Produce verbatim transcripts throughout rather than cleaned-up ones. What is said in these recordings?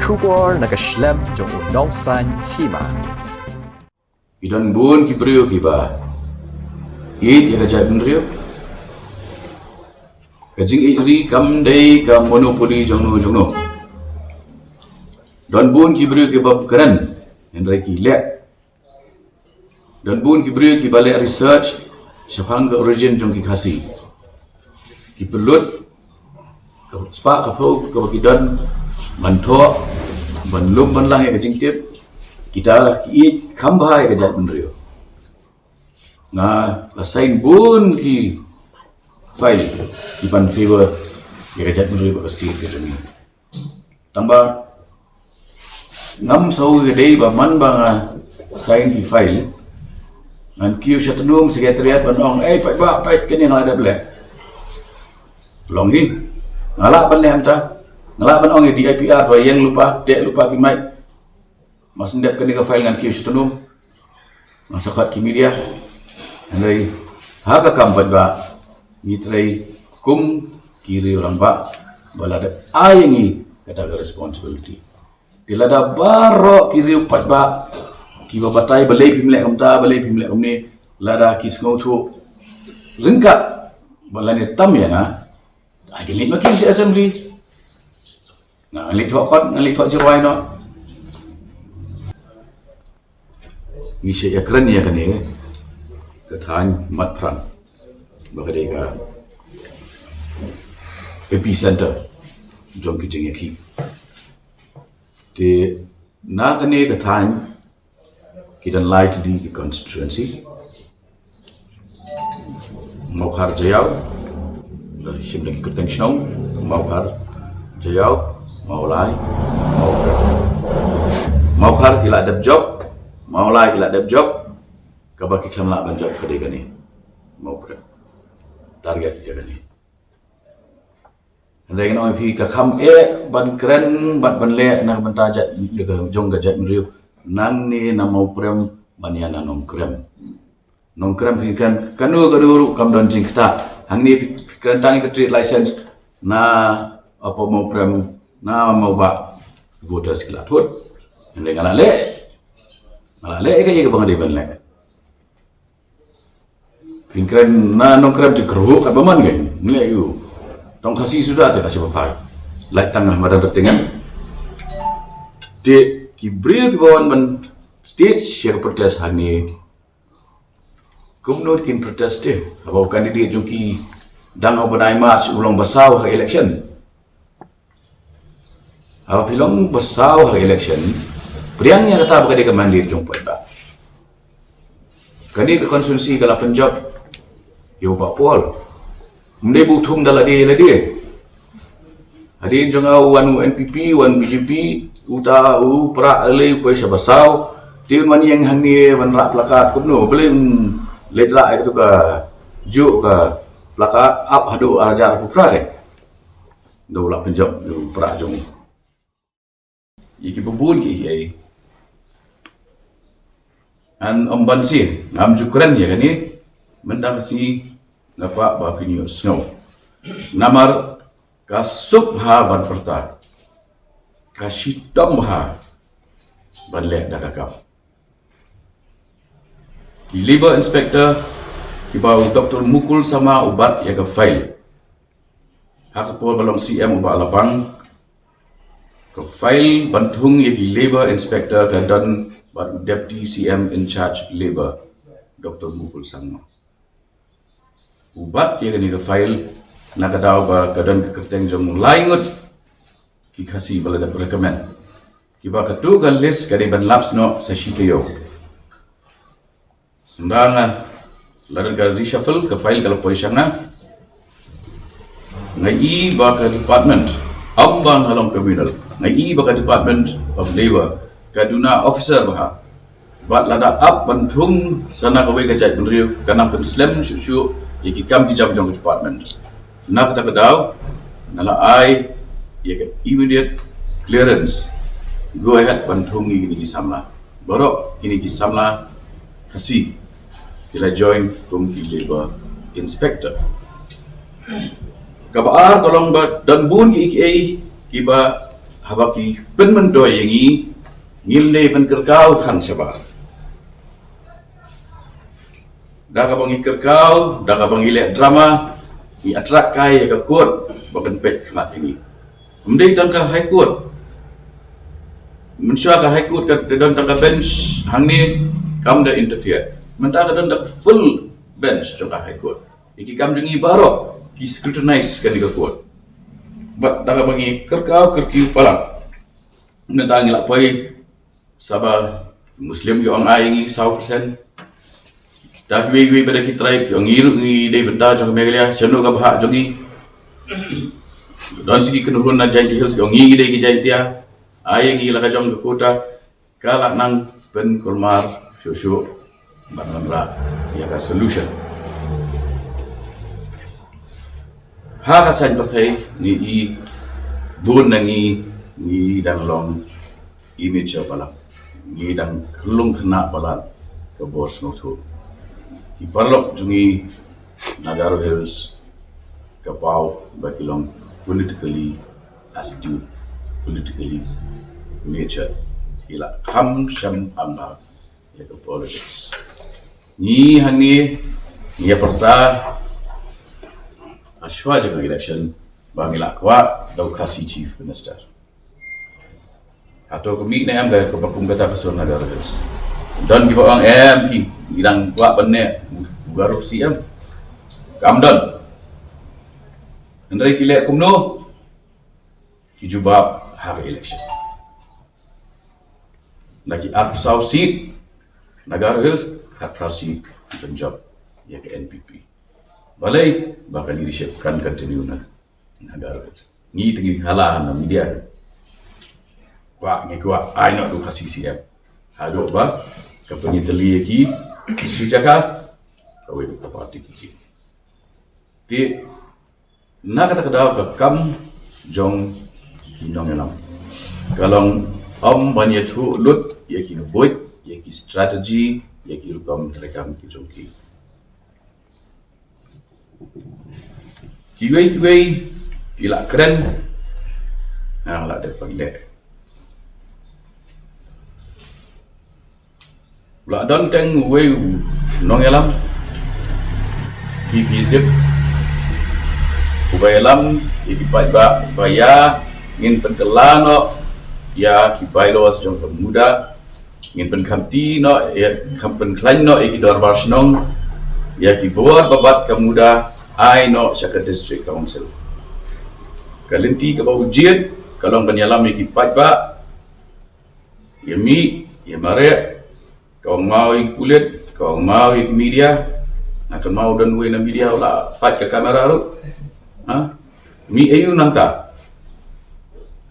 Khubor na ka shlem jong u Nongsaiñ Hima. Ki don bun ki briew kiba ïeit ïa ka jaitbynriew. Ka jingïeit ri kam dei ka monopoly jong no jong no. Don bun ki briew kiba kren, hynrei ki leh. Don bun ki briew kiba leh research shaphang ka origin jong ki Khasi. Ki pynlut ka spah ka phew kaba ki don ban thoh, ban lum ban lang ïa ka jingtip. Kita ki ïeit kham bha ïa ka jaitbynriew. Nga la sign bun ki file kiban favor ïa ka jaitbynriew bad ka state ka jong ngi. Tangba ngam sngew ka dei ba man ba nga sign ki file, ngan kiew sha tnum secretariat ban ong, "Ei, paidbah, peit kane nga la dep leh." Long hi. Nga lah ban leh mynta. Nga lah ban ong ïa D I P R ba ïeng lypa, teh lypa ki mic. Mas ndep kane ka file ngan kiew sha tnum. Ngan sa khot ki media. Hynrei ha ka kam paidbah, ngi trei kum ki riew rangbah ba la dep ai ïa ngi kata ka responsibility. Te lada baroh ki riew paidbah kiba batai, balei phim leh kumta, balei phim leh kumne, lada ki sngewthuh ryngkat bad lane tam ïa nga, ai ki leit ma ki sha assembly. Nga leit thoh kot, nga leit thoh jingrwai noh. Ngi sa ïakren ïa kane ka thaiñ Matphrang ba ka dei ka epicenter jong ki jingïakhih. Te na kane ka thaiñ ki don lai tylli ki constituency. Mawkhar Jaïaw, shim da ki kyrteng shnong, Mawkhar Jaïaw, Mawlai, Mawprem. Mawkhar ki la dep jop, Mawlai ki la dep jop, kaba ki khlem lah ban jop ka dei kane. Mawprem. Target ïa kane. Hynrei ngan ong ïa phi, ka kham eh ban kren bad ban leh na ka bynta jait, jong ka jaitbynriew, nangne na Mawprem ban ïa na Nongkrem. Nongkrem phi kren kano kano ruh kam don jingktah. Hangne phi, phi kren tang ïa ka trade license na, apa, Mawprem, na Mawbah voters ki la thut. Hynrei nga la leh, nga la leh ïa kaei kaba nga dei ban leh. Phin kren na Nongkrem te kyrhuh kat ba man, kan leh ïa u. Tang Khasi suda te ka shi ba phai. Lait tang ha madan rtingen. Te ki briew kiba wan ban stage ïa ka protest hangne, kumno kin protest te haba u candidate jong ki dang ha u bnai March u long ba saw ha election? Haba phi long ba saw ha election, pdiang ïa kata ba ka dei ka mandate jong paidbah. Kane ka constituency ka la pynjop ïa u Bah Paul. Ym dei ba u thung da lade lade. Hadien jong nga u wan u N P P, u wan B J P, uta u Prah Lalei u poi sha ba saw. Te un wan ïeng hangne ban rah placard kumno, balei un leit rah ïa katu ka, juh ka placard ap haduh ar hajar arphew phra te. Da u la pynjop u Prah jong u. Ïa kiba bun kiei kiei. Ngan ym banse, ngam ju kren ïa kane, mynta ka sngi nga kwah ba phin ïohsngew. Namar ka suk bha ban pyrta, ka shitom bha ban leh da ka kam. Ki Labour Inspector kiba u Doctor Mukul Sangma u bat ïa ka file. Ha ka por ba long C M u Bah Lapang, ka file ban thung ïa ki Labour Inspector ka don bad u Deputy C M in charge Labour, Doctor Mukul Sangma. U bat ïa kane ka file na ka daw ba ka don ka kyrteng jong lai ngut ki Khasi ba la dep recommend. Kiba katu ka list ka dei ban lapse noh sa shi taïew. Ynda nga la don ka reshuffle, ka file ka la poi sha nga. Nga i ba ka department, ym ba nga long communal, nga i ba ka Department of Labour ka duna officer bha. Bad lada ap ban thung sa na kawei ka jaitbynriew, ka nang pynslem shuh shuh ïa ki kam ki jam jong ka department. Na kata ka daw nga la ai ïa ka immediate clearance, go ahead ban thung ïa kine ki samla. Baroh kine ki samla Khasi ki la join kum ki Labour Inspector. Kaba ar ka long ba don bun kiei kiei kiba haba ki pynmyntoi ïa ngi, ngim dei ban kyrkhu than shabar. Da kaba ngi kyrkhu, da kaba ngi leh drama, ngi attract kai ïa ka court ba kan peit khmat ïa ngi. Ym dei tang ka High Court. Mynshuwa ka High Court ka don tang ka bench hangne, kam da interfere. Mynta ka don tang ka full bench jong ka High Court. Ïa ki kam jong ngi baroh ki scrutinize kane ka court. Bad da kaba ngi kyrkhu kyrkiw palat, mynta ngi la poi sha ba Muslim ki ong ai ngi saw percent. Da kiwei kiwei pat ki tribe ki ong ngi ruh ngi dei bynta jong Meghalaya, shano ka bhah jong ngi. Don sa ki kynhun na Jaintia Hills ki ong ngi dei ki Jaintia, ai ngi la ka jong ka quota. Ka la nang pynkulmar shuh shuh ban wanrah ïa ka solution. Ha ka saiñ pyrthei ngi i bun na ngi, ngi dang long immature palat, ngi dang khlung khynnah palat ka bor sngewthuh. Ki paralok jong ngi na Garo Hills ka paw ba ki long politically astute, politically mature. Ki la kham sham kham bha ïa ka politics. Ngi hangne ngi ïa pyrta ha shuwa jong ka election ba ngi la kwah da u Khasi Chief Minister. Hato ka mih ne em ka, ka ba kum kata ka sur na Garo Hills? Don kiba ong em phi, ngi dang kwah ban ne u Garo C M. Kam don. Hynrei ki leh kumno? Ki jubab ha ka election. Na ki arphew saw seat na Garo Hills, khatphra seat ki pynjop ïa ka N P P. Balei? Ba ka leadership kan continue na, na Garo Hills. Ngi te ngi hala na media. Kwah, ngi kwah ai noh da u Khasi C M. Haduh ba ka pynïatylli ïa ki shi jaka, kawei ka party ki jied. Te na kata ka daw ka kam jong ki nongïalam ka long ym ban ïathuh lut ïa ki buit, ïa ki strategy, ïa ki rukom treikam ki jong ki. Kiwei kiwei ki la kren, nga la dep ban leh. La don teng uwei u nongïalam, phi phi tip, uba ïalam ïa ki paidbah ba ïa ngin pynkylla noh ïa ki bylaws jong ka MUDA, ngin pynkhamti noh ïa, kham pynkhlaiñ noh ïa ki dorbar shnong, ïa ki bor ba bat ka MUDA ai noh sha ka District Council. Ka lynti kaba u jied ka long ban ïalam ïa ki paidbah, ïa mih, ïa mareh, ka ong maw ïa ki pulit, ka ong maw ïa ki media. Nga kynmaw don uwei na media u la pait ka kamera ruh. Ha? Mih aïu nangta?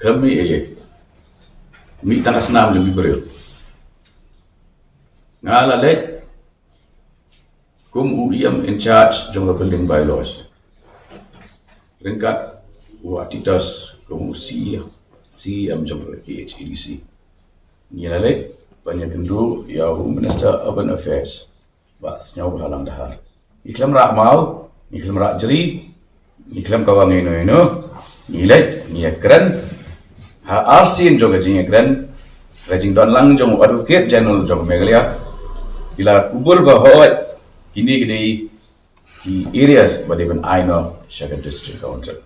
Ka mih aïu? Mih tang ka snam jong ki briew. Nga la leit kum u E M in charge jong ka building bylaws, ryngkat u Atitos kum u C E, C E M jong ka K H A D C. Ngi la leit ban ïakynduh ïa u Minister Urban Affairs, Bah Sniawbhalang Dhar. Ngi khlem rah maw, ngi khlem rah jri, ngi khlem kawang ïano ïano, ngi leit ngi ïakren. Ha arsien jong ka jingïakren, ka jingdon lang jong u Advocate General jong Meghalaya, ki la kubur ba hooid kine ki dei ki areas ba dei ban ai noh sha ka District Council.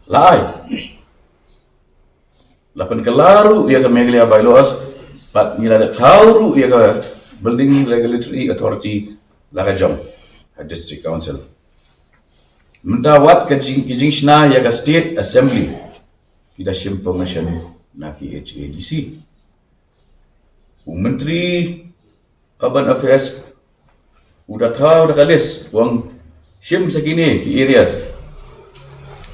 La ai. La pynkylla ruh ïa ka Meghalaya Bylaws, bad ngi la dep thaw ruh ïa ka Building Regulatory Authority la ka jong ka District Council. Mynta wat ka jing, ki jingshna ïa ka State Assembly, ki da shim permission na K H A D C. U Myntri Urban Affairs u da thaw da ka list, u ong shim sa kine ki areas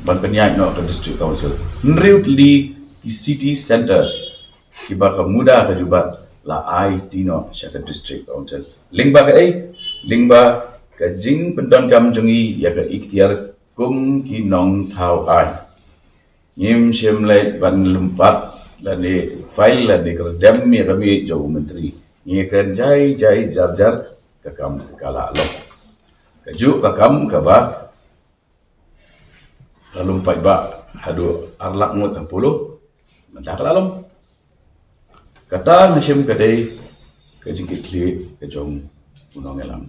ban pynïaid noh ka District Council. Hynriew tylli ki city centres kiba ka MUDA ka jubab la aiti noh sha ka District Council. Lyngba kaei? Lyngba ka jingpyndonkam jong ngi ïa ka iktiar kum ki nongthaw aiñ. Ngim shym leit ban lympat lane file lane kyrdem ïa ka miej jong u Myntri. Ngi kren jai jai jar jar, ka kam ka la long. Kajuh ka kam kaba la lum paidbah haduh ar lak ngut ha Polo, Mynta ka la long. Kata nga shim ka dei ka jingkitkhlieh ka jong u nongïalam.